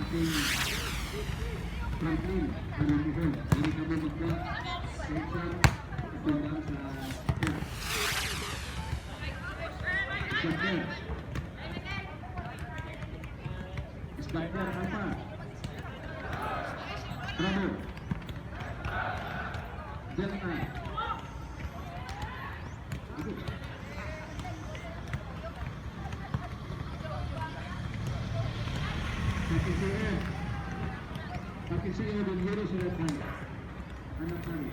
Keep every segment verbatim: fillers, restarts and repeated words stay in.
Franklin, Franklin, hindi ka mo magkuha. Sa exam, itong lang sa Soccer. Spider, Alpha. Bravo. Delta. Pakisiyo. Pakisiyo, Don Yero, sa left hand. Anak kami.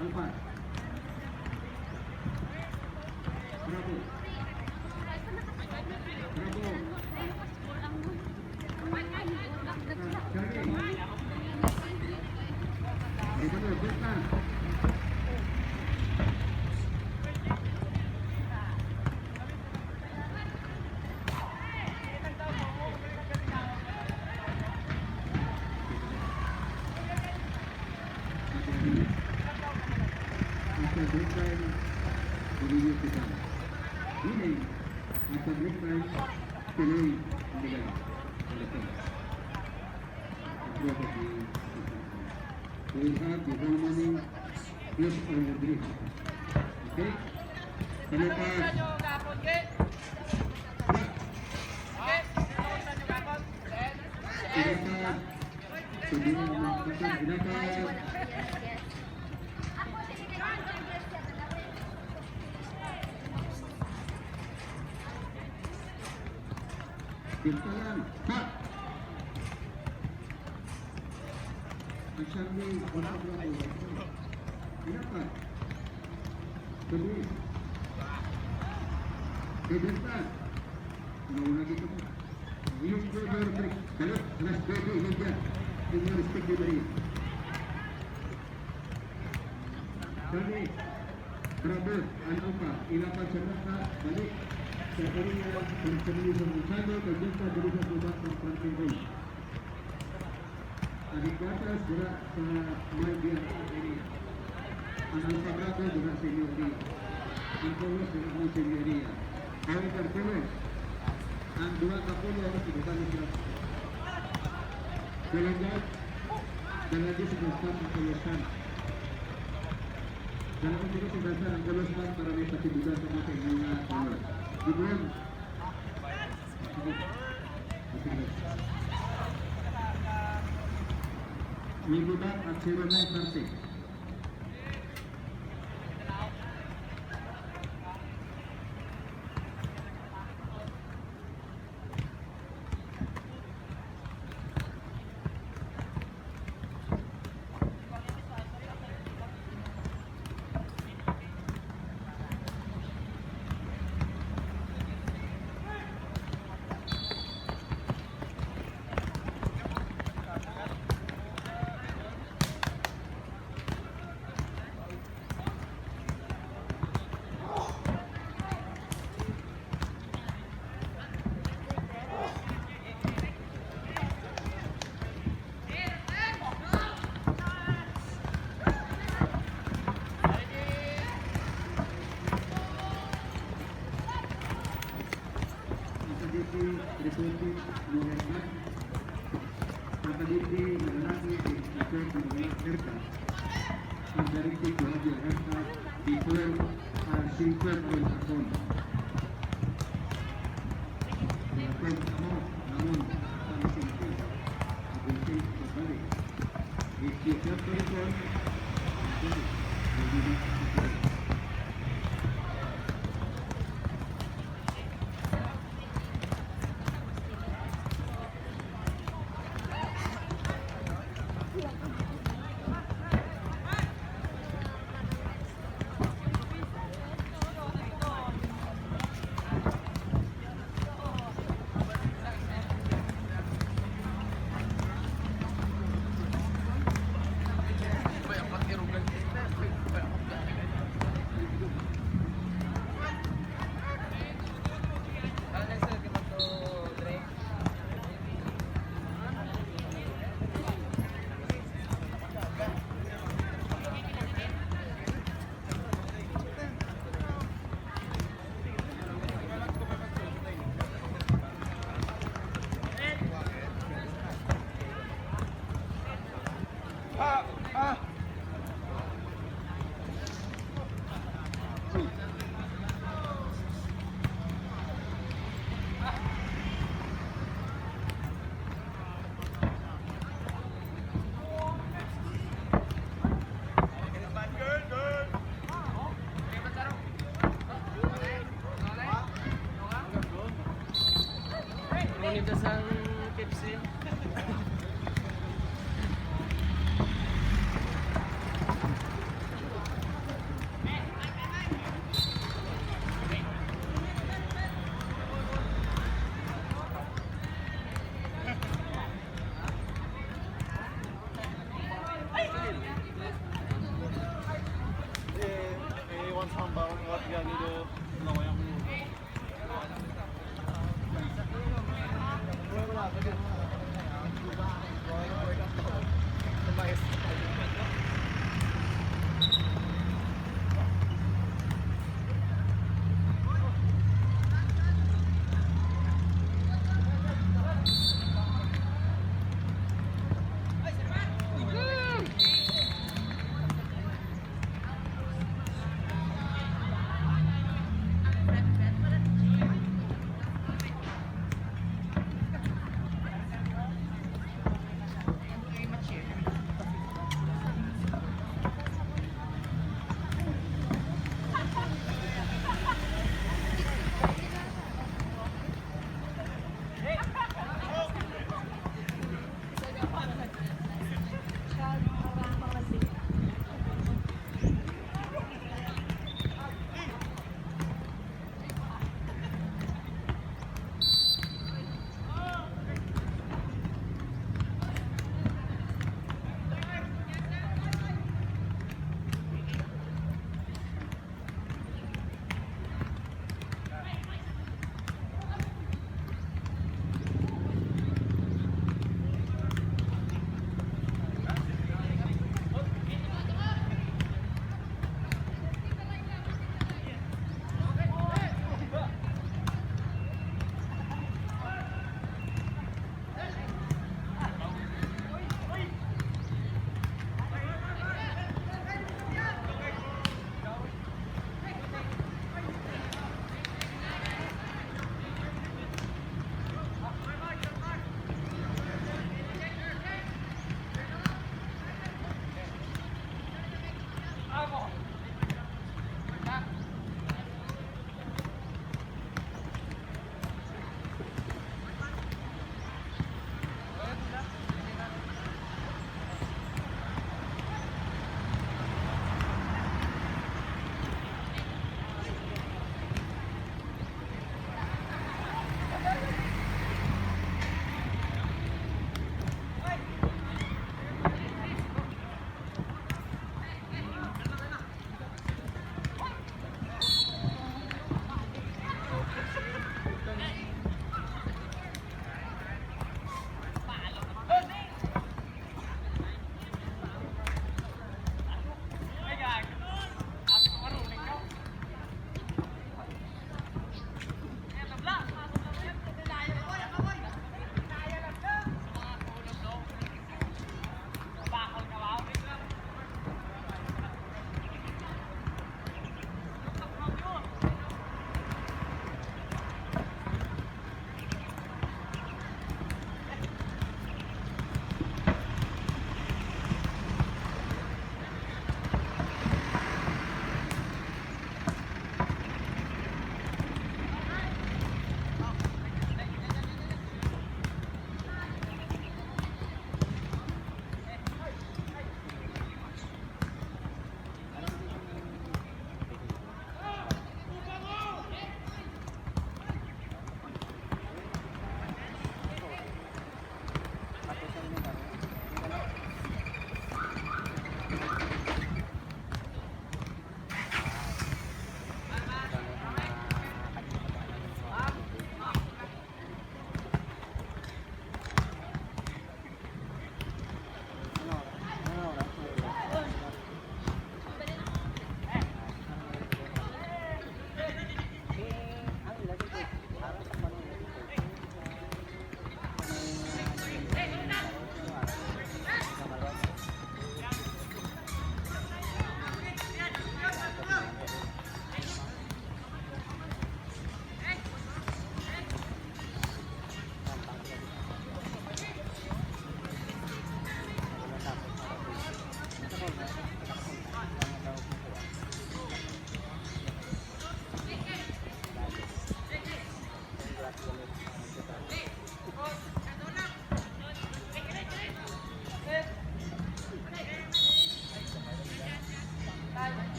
Alpha. Bravo. Bravo. After break time, Rodriguez Quezon. Meaning, after break time, tuloy ang liga. Ang defense. After the game, we will have the whole morning plus our break. Okay? Ano pa? Ano pa? Sabi mo, ano pa? Ano pa? Pintalan. Ha! Ang Charlie, wala, wala, wala. Pintalan. Sabi. Pintalan. Nauna dito mo. Yung brother, Rick. Dali, alas dobe, media. In your respective area. Dali. Bravo, ano pa? Ilapad sa bata, balik. Sa area, sa area sa Gonzalo, kay Junta, dali sa baba, sa Franklin Road. Ang headquarters, dira sa may B R area. Ang Alpha Bravo, dira sa inyo area. Ang Colors, dira mo sa inyo area. However, Colors, ang duha ka Colors, iba na sila. Color Guard, dala di sa Colors Guard, ang Colors Guard. Dala ko dito sa Colors Guard, ang Colors Guard, para may pasibugan sa mga sa inyo nga Colors. Good one. May budak at zero nine thirty. Ang kaditi, reported, no haircut. Ang kaditi, nagalaki, report, no haircut. Ang directed to have your haircut before, uh, singko ang akon. Ang akon, amo, namon, ang singko. Ang singko, balik. If you have to report, Kita sang Pepsi.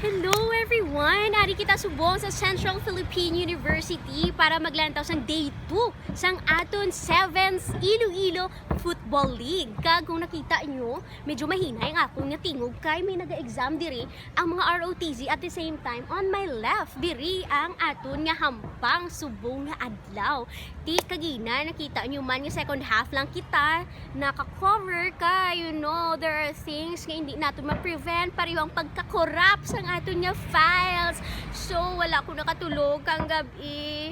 Hello everyone! Ari kita subong sa Central Philippine University para maglantaw sang day two sang aton Sevens Iloilo Football League. Kag kung nakita nyo, medyo mahinay ang akon nga tingog kay may naga-exam diri ang mga R O T Z. At the same time, on my left, diri ang aton nga hampang subong nga adlaw. Ti kagina, nakita nyo man nga second half lang kita naka-cover kay, you know, there are things nga hindi naton ma-prevent, pareho ang pagka-corrupt sang aton nga files. So, wala ko nakatulog kang gab-i.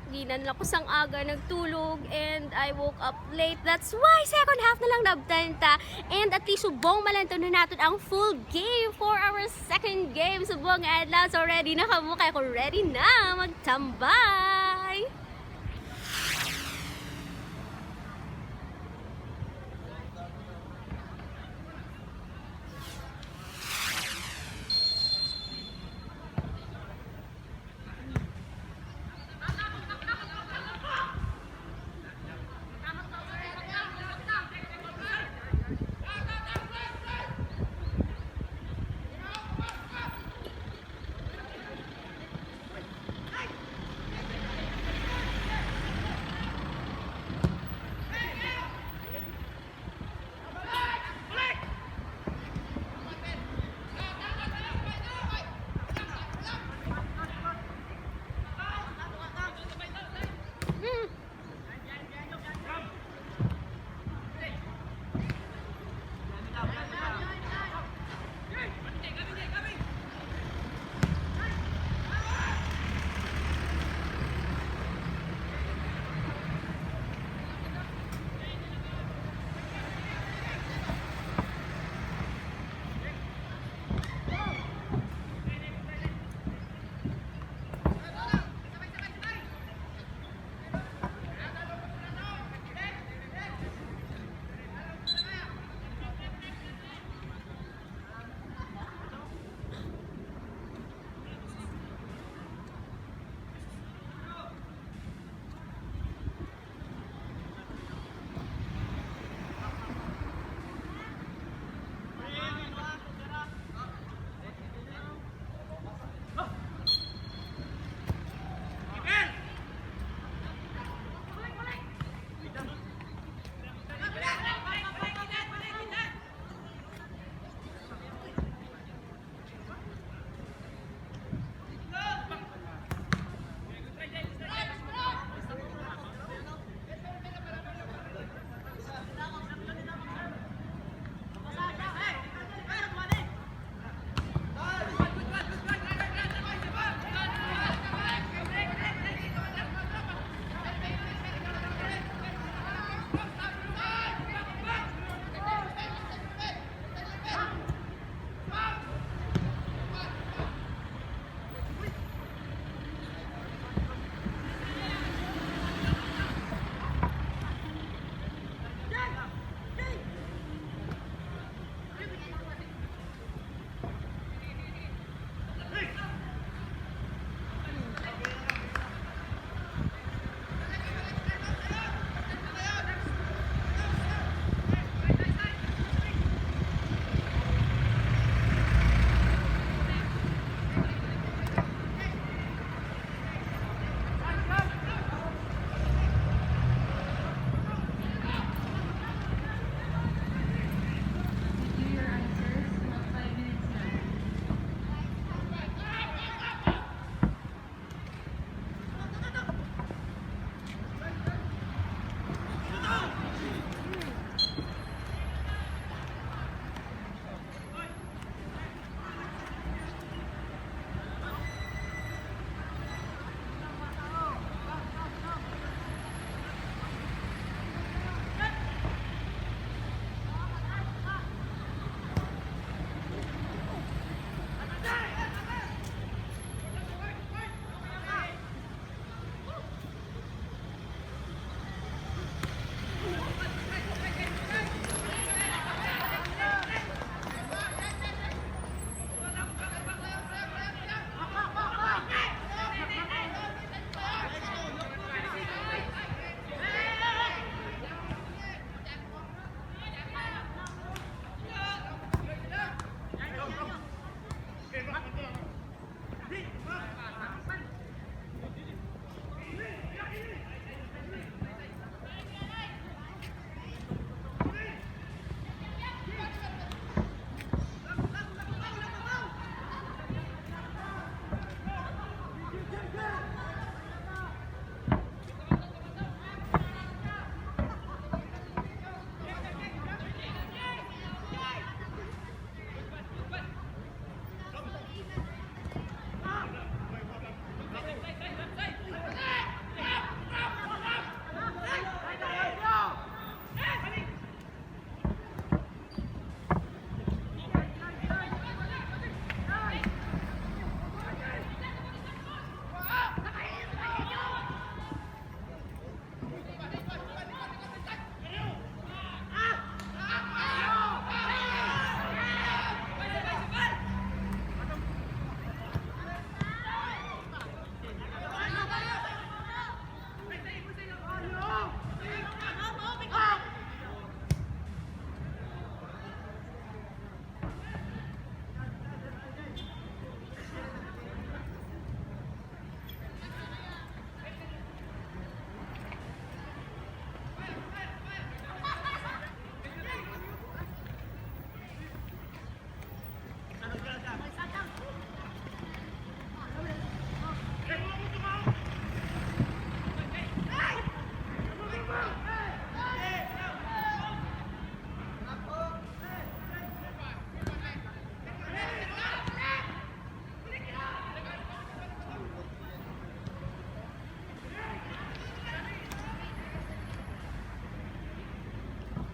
Ginan lang ko sang aga nagtulog and I woke up late. That's why second half na lang nabtan ta. And at least subong malantaw na naton ang full game for our second game. Subong nga adlaw. So, ready na kamo? Kay ako ready na magtambay.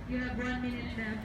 You have one minute left.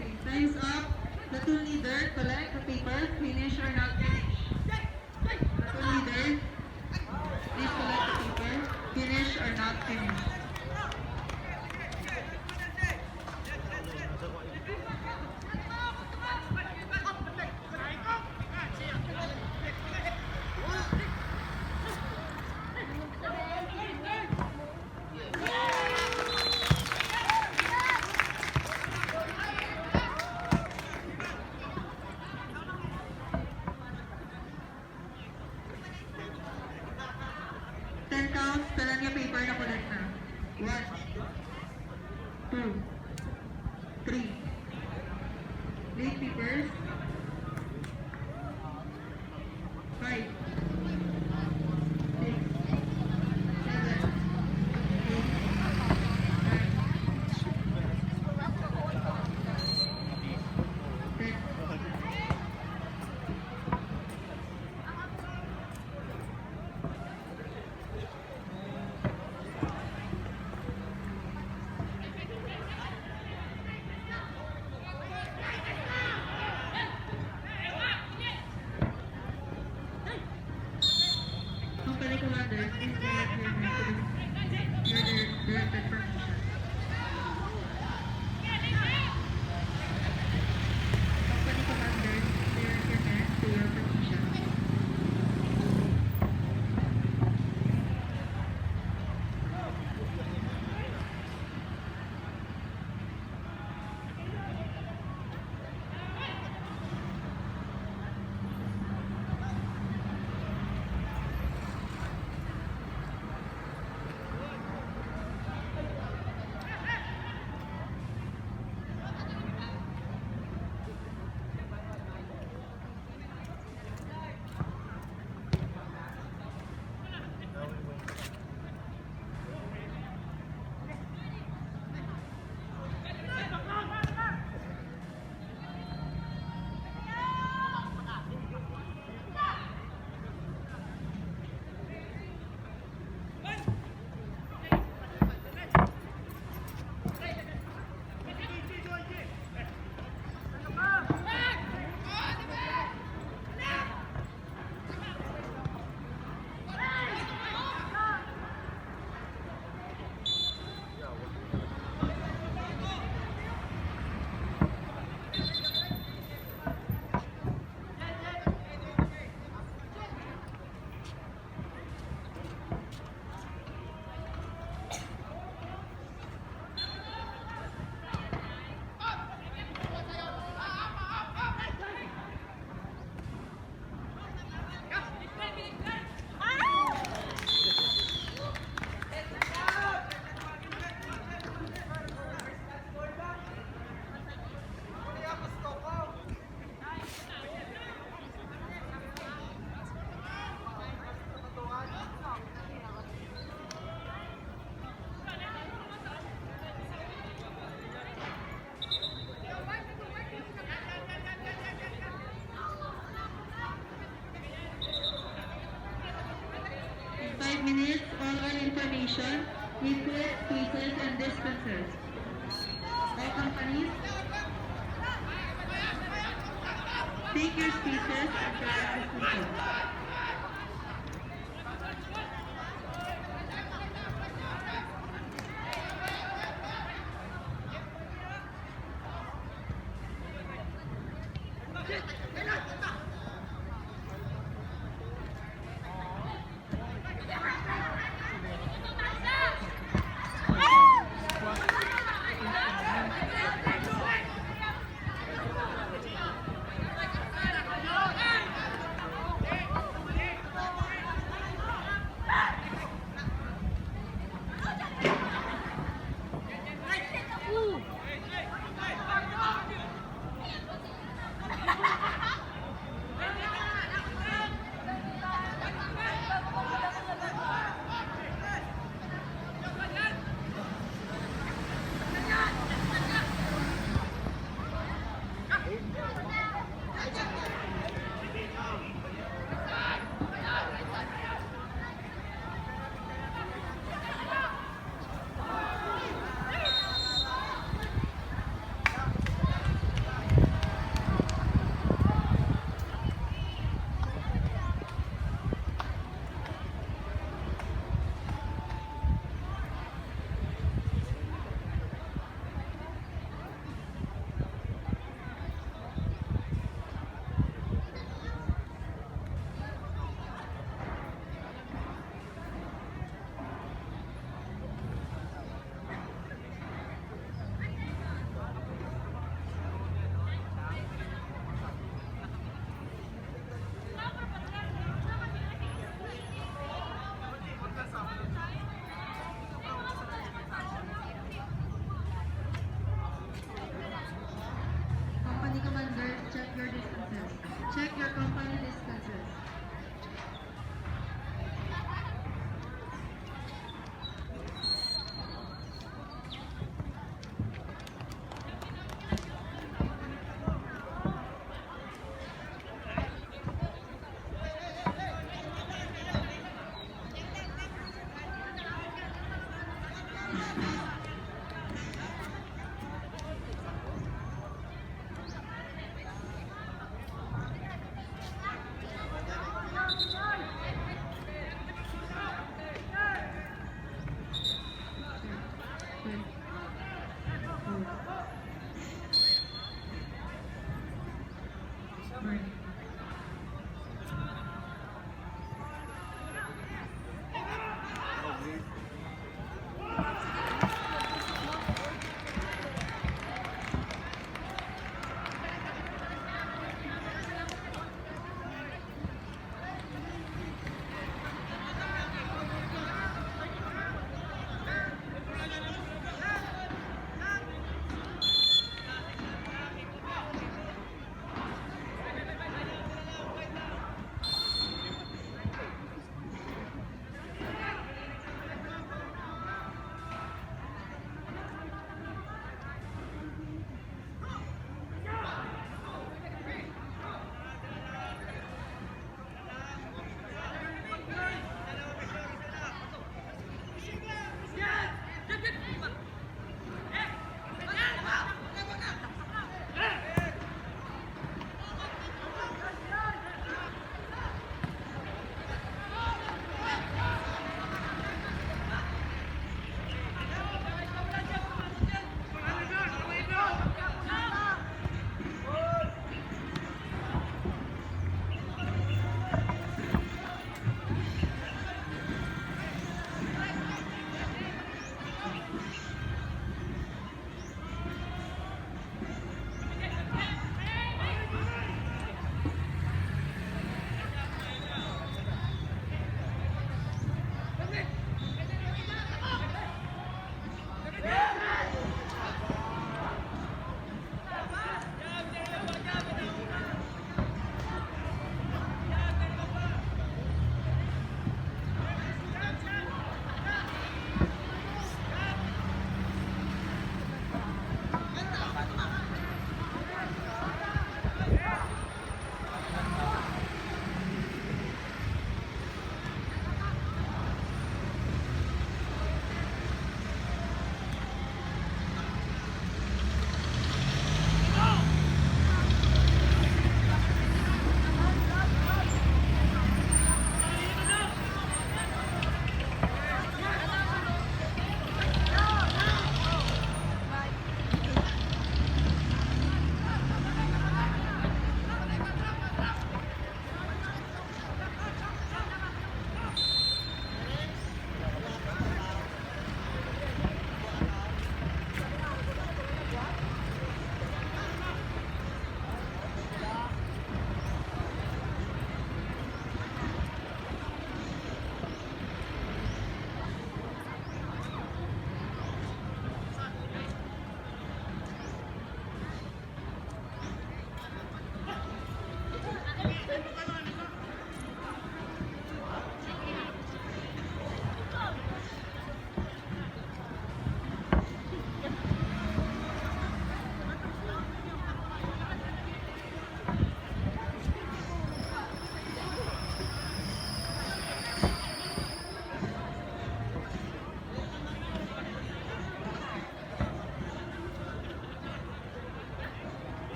Okay, time's up. Platoon leader, collect the paper, finish or not finish. Platoon leader, please collect the paper, finish or not finish. Ten counts, tanan nga paper na collect na. One, two, three. Late papers. Five, six, seven, eight, nine, ten. Equip spaces and distances. All companies, take your spaces and try distances. Company commanders, check your distances. Check your company distances.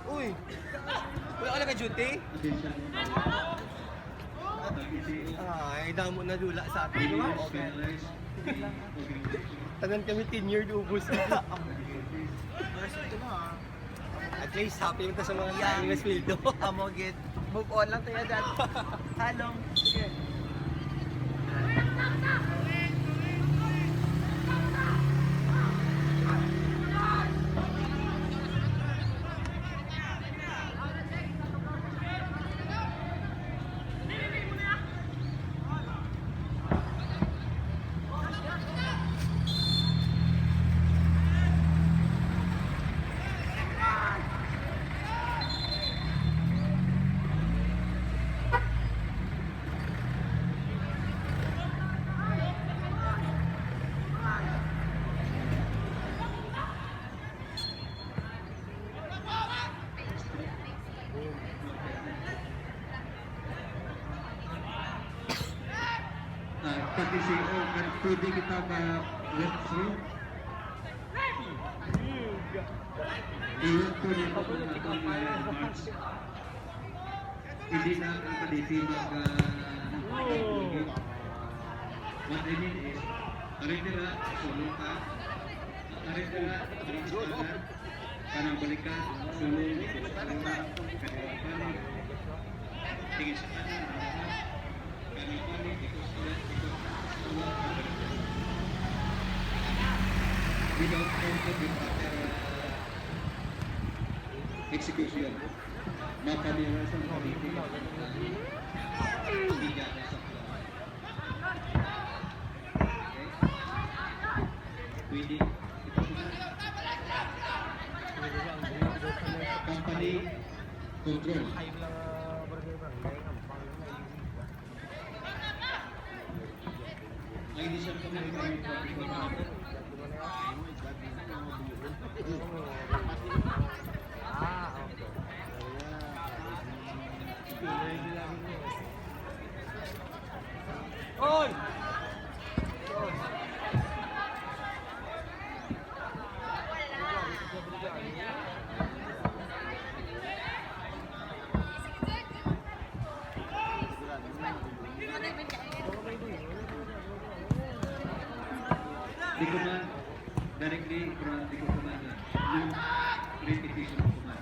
Uy! Wala ka naka-duty? Ay, damo na dula sa atin, di ba? Okay. Tanan kami tenure, ubos na. At least, happy man ta sa mga Yeah. Sweldo. Amo gid. Move on lang tayo, dad. Halong. Sige. Ah, pati si O, kan-, pwede kita ma-walk through. Iyon po yung pagkakataon na March. Hindi na ang kaditi mag, ah, Timing is, karetera, sulong ka. Karetera, sulong ka. Kanang balikan, sulong, karetera, karetera, tingin sa kanan, kanang balik, ikot sa left, ikot sa left. Without contact with other, uh, execution. Mapamira sa mga hindi ka sa Pwede. Company control. Ay, di siya kami. Ah, okay. Oy! Di ko man, directly from, di ko man, no repetition ko man.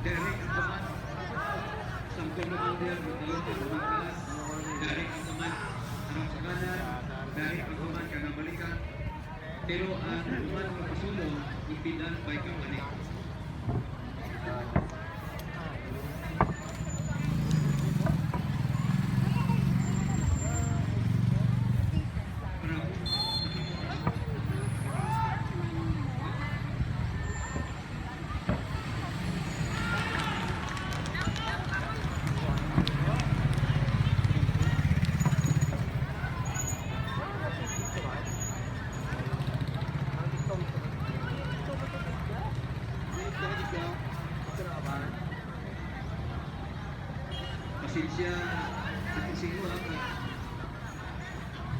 Derek Andaman, San Pedro Mundial, Montalupa, Batangas. Derek Andaman, harap sa kanan. Derek Andaman, kanang balikan. Pero ang uban nga pasulong, impedance by company. Pasensya, sa kusino, ha, pag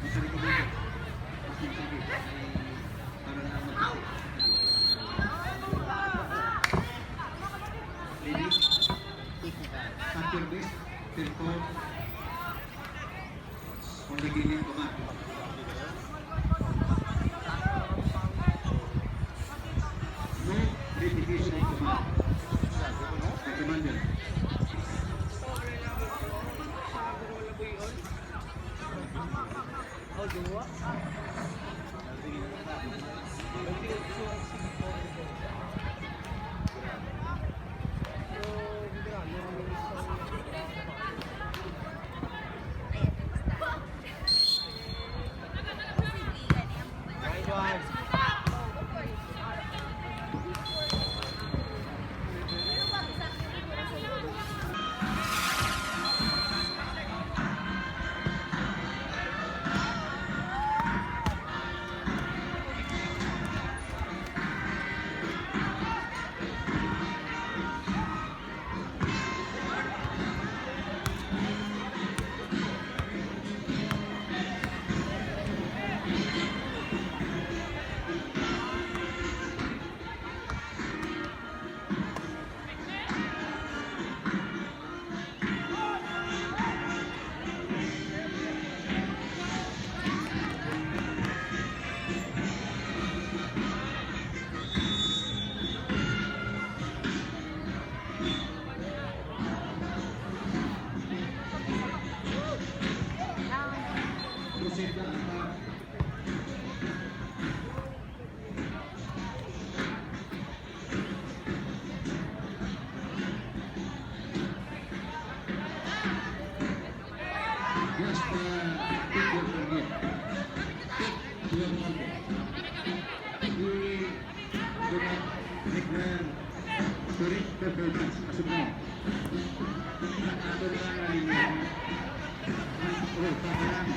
masarap ko dito. Pasensya, di. Ay, para na mag- Ladies, at your best, perform. Only giving command. No repetition of command. The commander. Pasok mo. Ato na lang ang linya. Oh, tama lang.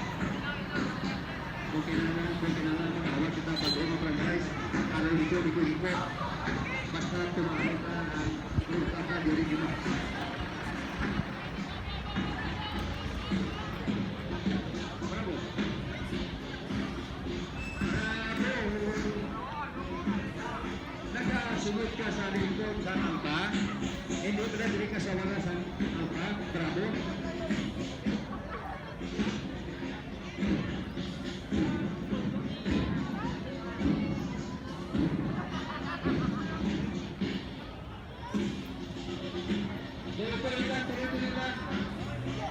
Kung kailangan, kung kailangan, mag-awat kita pag-uwi, mga guys. Para dito, dito, dito. Basta tumahan ka ang ruta ka, diri, dito. Bravo. Bravo. Nagasunod ka sa lingkod sa alpa. Hindi ka na diri ka sa wala sa alpa. Bravo. Pero palitan, pero palitan.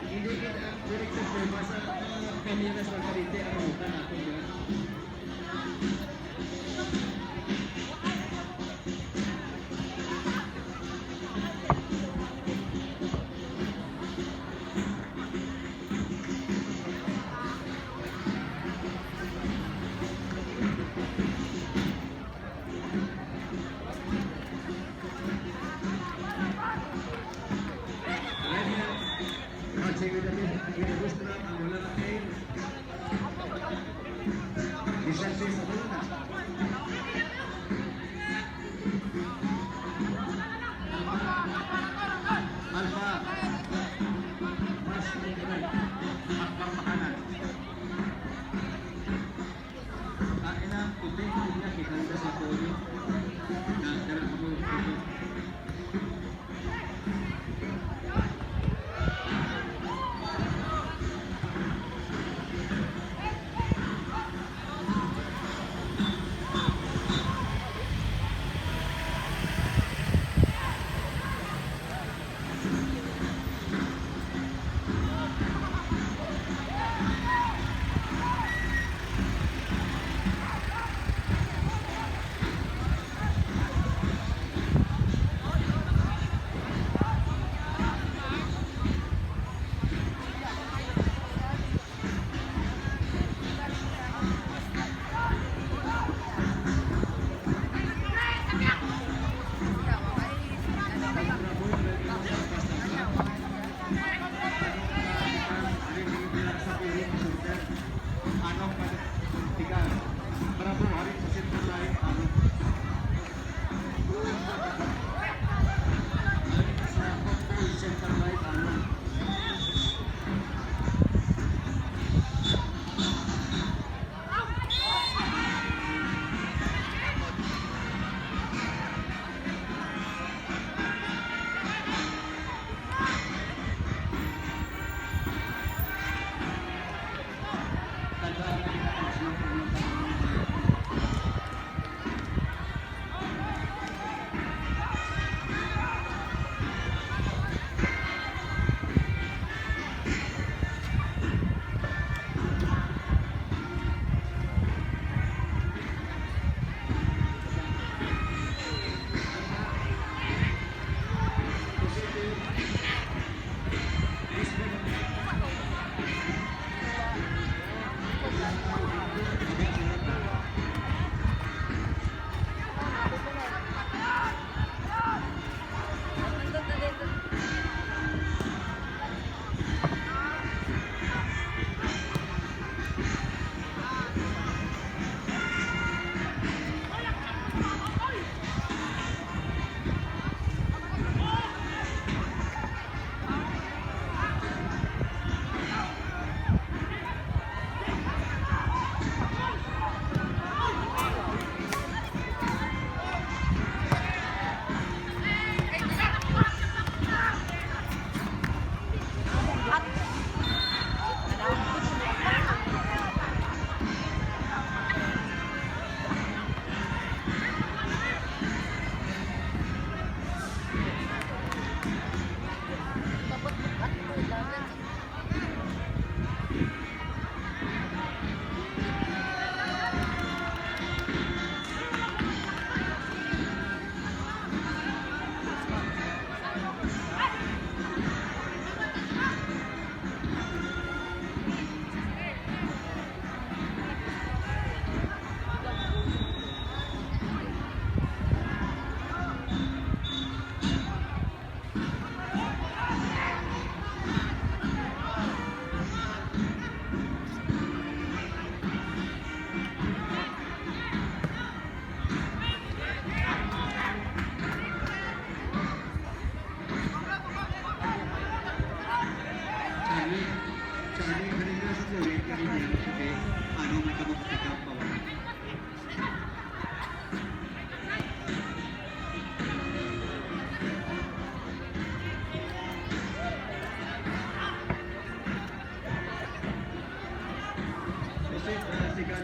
Hindi kita ang direkta sa basa, ah, paminas ng kalite, ang utan natin, di ba? Alpha. Mas Akbar Makanan. Ang ina, puti, puti niya, kita nila sa podium. Na, dala ko, podium.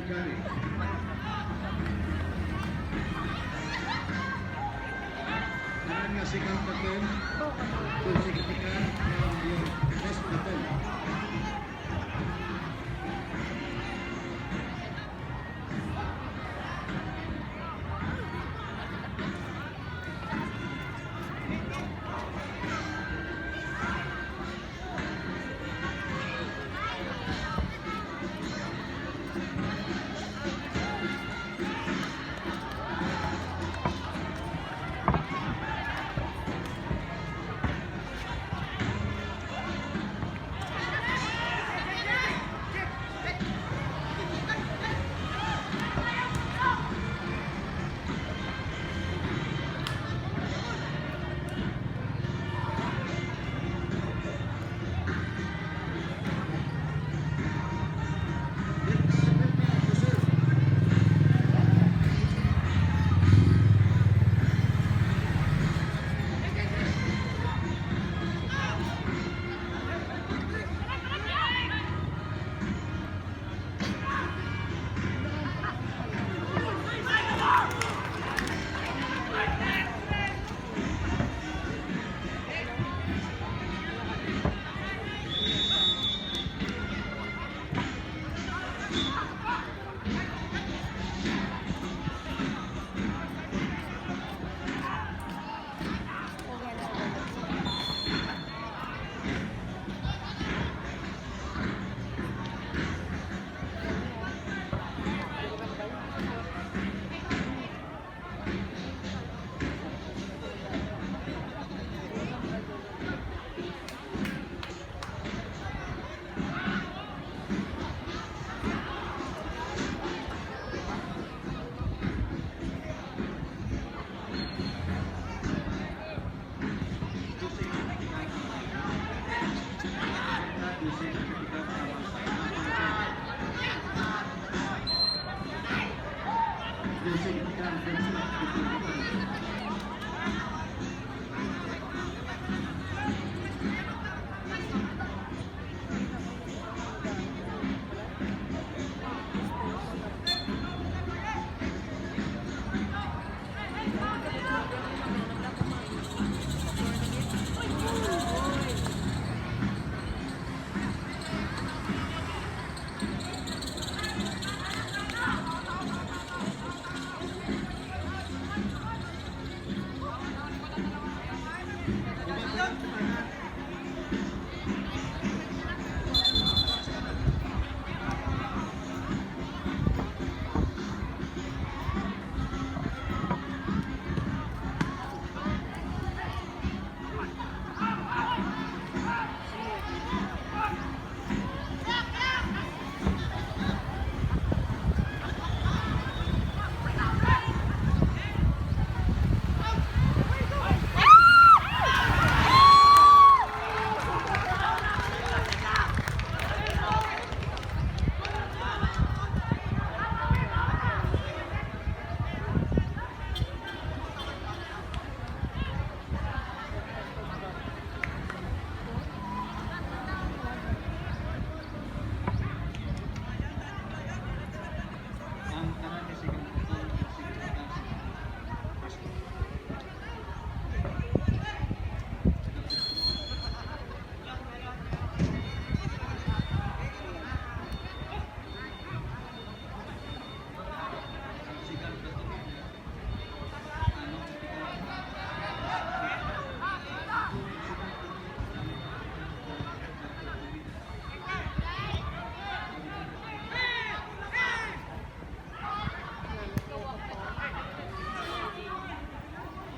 Kanan nga second baton, kung signifikan ang iyang first baton.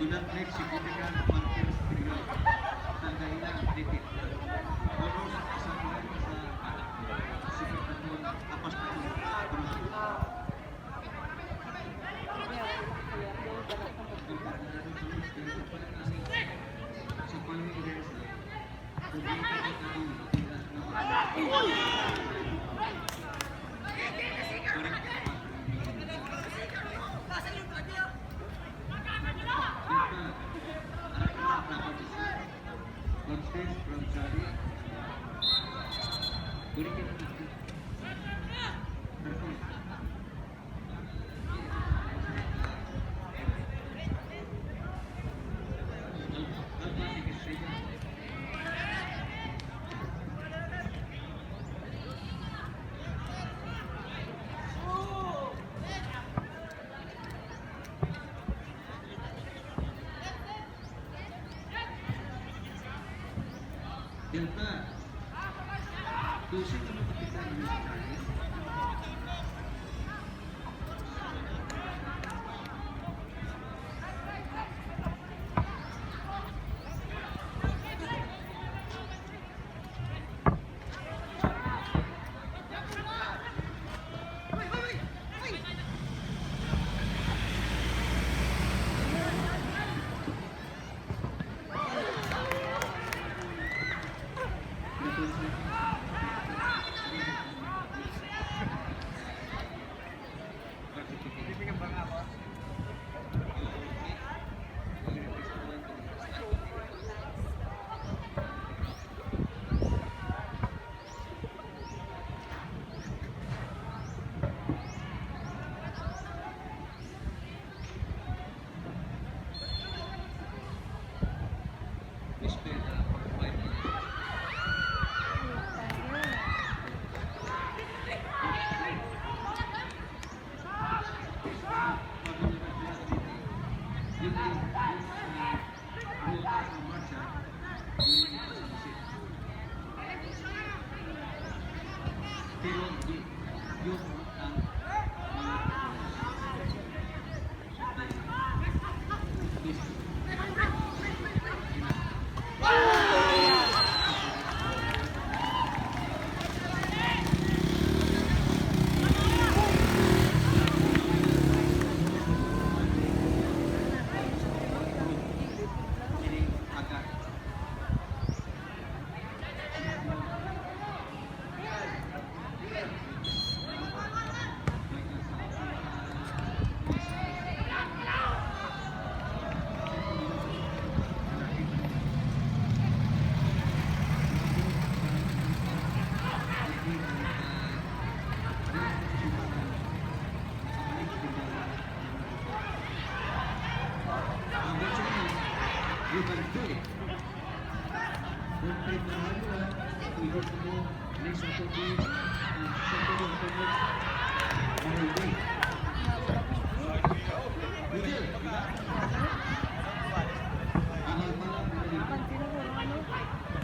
Do not make significant marker period. Tandaan ang dikit. Bonus sa sa second baton, tapos na. Sa pang-rehearsal, Delta. Dosi ka makapitan ni Charlie.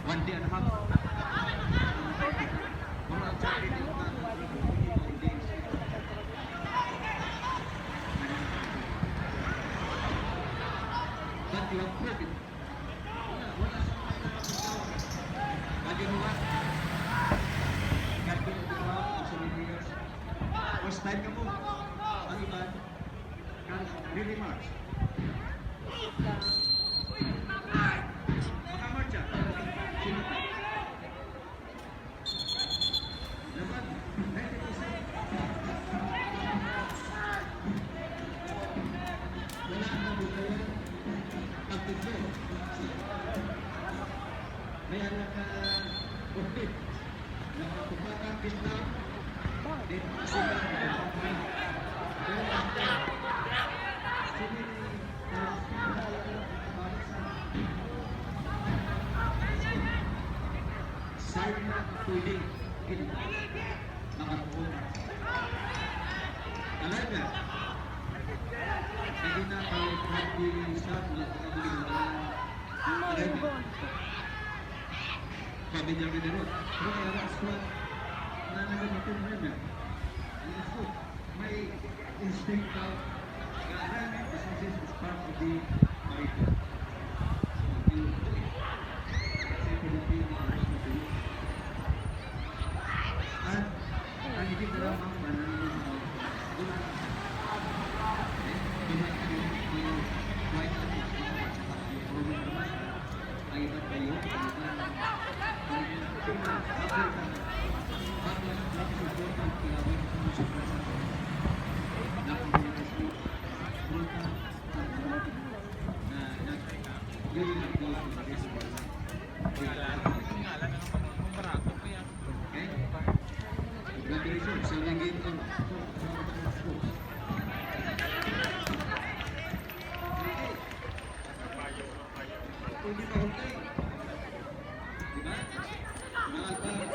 One day and a half. But you have proved it. Wala, wala sa mga nagkakasawa. But you know what? God will open up for so many years. First time ka mo. Ang iba, can really march. Makamarch siya. Sino? Wala na bukayan ang tatlo. May anak ka, okay. Nakatupakan kita. Di pa sila nakatupakan. Pero after, sumili Sarna Tuling, Gil, Makatuon. Alaga. Kagina kay Bradley sa Bulacan, Bulacan. Alaga. Pamilya Minero. Pero kaya ang squad na nagamitin rin na. Ang squad. May instinct ka, nga ang businesses is part of the marital. So, you do it. Kasi Pilipino, ano mo do? At ang hindi ka lamang manalo sa mga wala. Eh, wala ka yung, yung white at yung proven naman. Ang iba't kayo, ang iba't Congratulations sa naging Hindi mahulay. Diba? Mga alpha,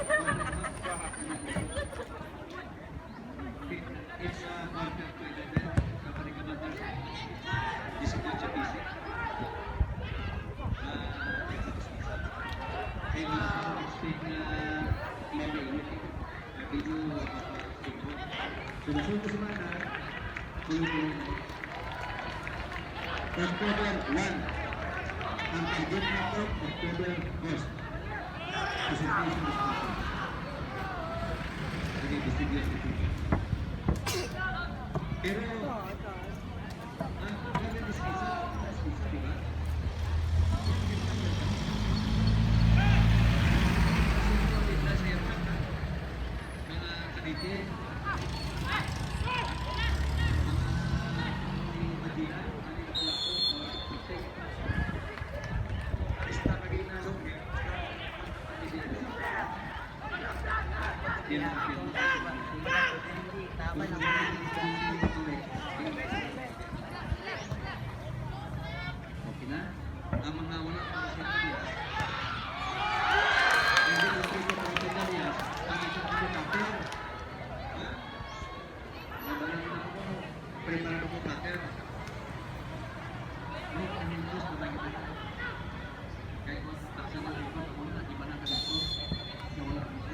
Ay, mas expect na may mainit. Medyo, uh, siguro. So, nasunod sa semana, tuloy-tuloy na. October one. Ang target nato, October first. Presentation is October. Okay, distribute. Pero, ah, kaya diskisa, diskisa, di ba? Mga kadete. Mga, mga, Okay na? Ang mga wala pa sa Pilipinas, hindi ko sa Pilipinas, ang isang mga kapir. Ha? Ang mga wala pa, preparado ko kapir. May kanindus na may kapir. Kaya kung taksa na rin ko, kung wala, di ba na kanindus? Kaya wala kanindus.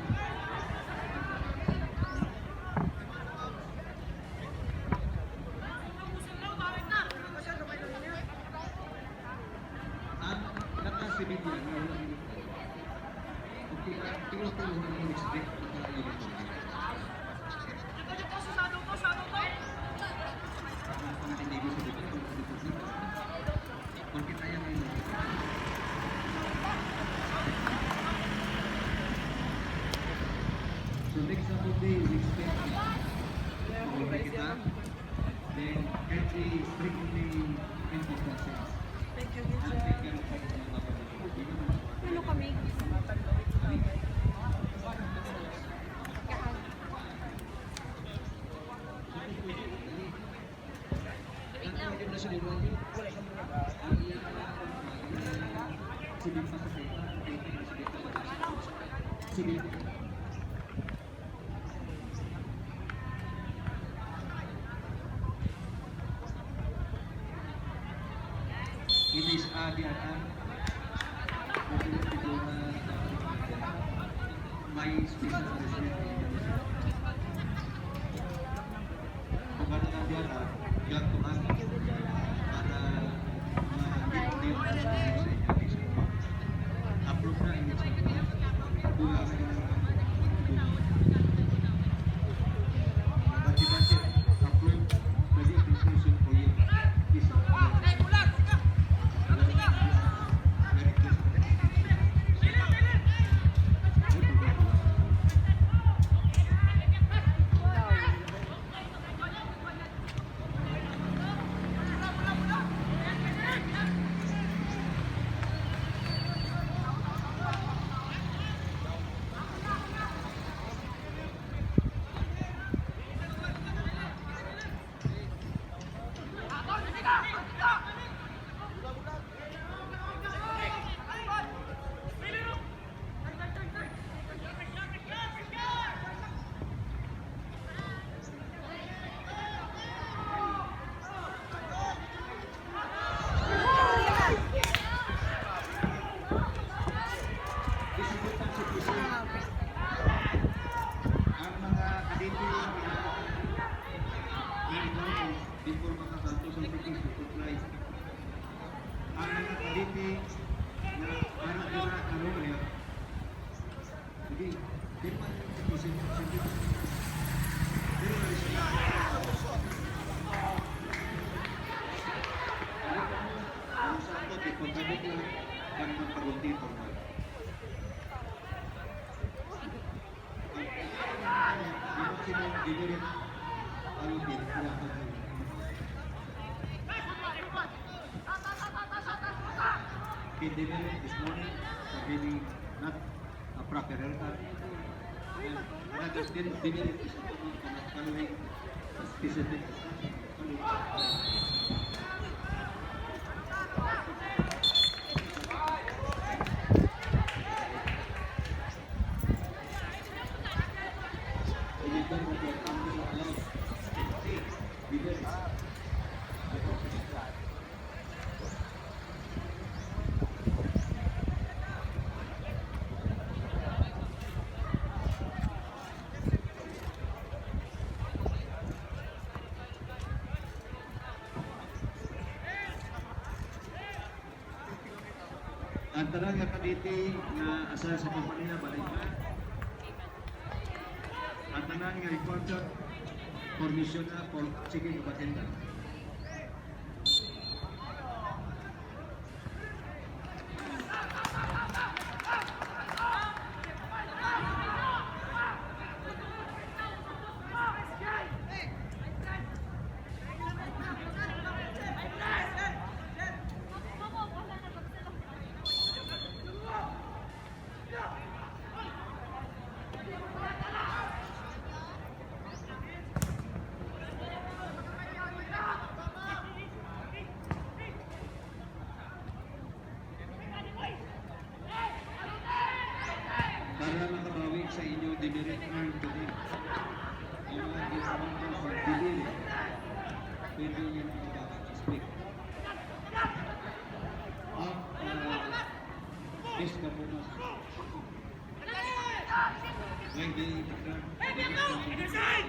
Ang naka-civilian na wala nila. Okay, pero ito yung mga expect na tayo dito. Ang pangtinigo sa dito, ang dito dito. Porque tayo ngayon. So, next Saturday, we expect. Okay, kita. Then, every frequently in conferences. Thank you, teacher. Ano kami? Sige. Ini sa adi ata. May special arrangement. Kung ano lang diyan, ah, diyan to, ah, para ma-, Approve na ini sa Kulang. Bati-bati, approve. Pwede application for you. Isa. Ang mga kadete, before makasantos ang ticket, supply. Ang mga kadete na para dira karon, eh, sige, di pa, sige, sige. Pero, ang sa ato, di pagkabit lang, ang magpagulti, formal. Ang, ang, ang, ang, ang, ang, ang, ang, He delivered this morning, so maybe not a proper haircut. And another still delivered this morning, following specific instruction. Tanan nga Cavite nga asal sa kompanya, balik na. Ang tanan nga reporter, permisyon na, for checking of attendance. Para makabawi sa inyo demerit earned today, ang mga ginamit sa delivery, pwede niyo na mababa ang speak. Up, uh, this performance. May day, this performance.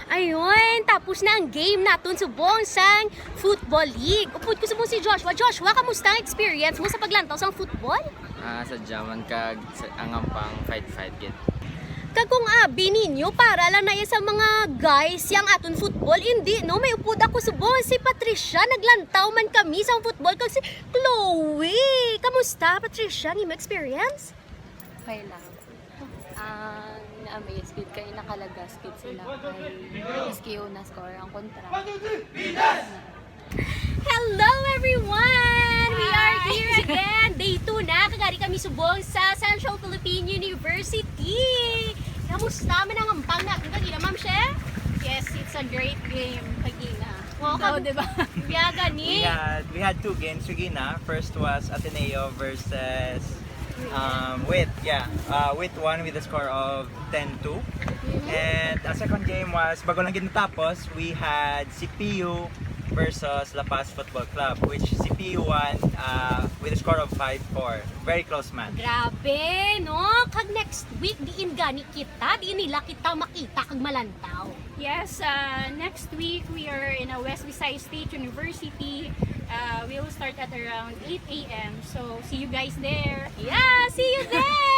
Ayun, tapos na ang game naton subong sang Football League. Upod ko subong si Joshua. Joshua, kamusta ang experience mo sa paglantaw sang football? Ah, sadya man kag sa, ang ampang fight-fight gid. Kag kung abi ninyo, para lang na iya sa mga guys yang aton football, hindi, no? May upod ako subong si Patricia, naglantaw man kami sa football, kag si Chloe. Kamusta, Patricia, ang imo experience? Okay lang. Ang na-amaze gid kay nakalagas gid sila kay maski una score ang kontra. Hello, everyone! We are here again. Day two na. Kagari kami subong sa Central Philippine University. Kamusta man ang ampang natin kagina, Ma'am She? Yes, it's a great game kagina. Wow, ikaw, kag-, di ba? Biyaga ni. We had, we had two games kagina. First was Ateneo versus, um, Wit. Yeah. Uh, Wit won with a score of ten two. And ang second game was, bago lang gid natapos, we had C P U versus La Paz Football Club, which C P U won, uh, with a score of five four. Very close match. Grabe, no? Kag next week, diin gani kita, diin nila kita makita kag malantaw. Yes, uh, next week we are in a West Visayas State University. Uh, we will start at around eight a m. So, see you guys there. Yeah, see you there!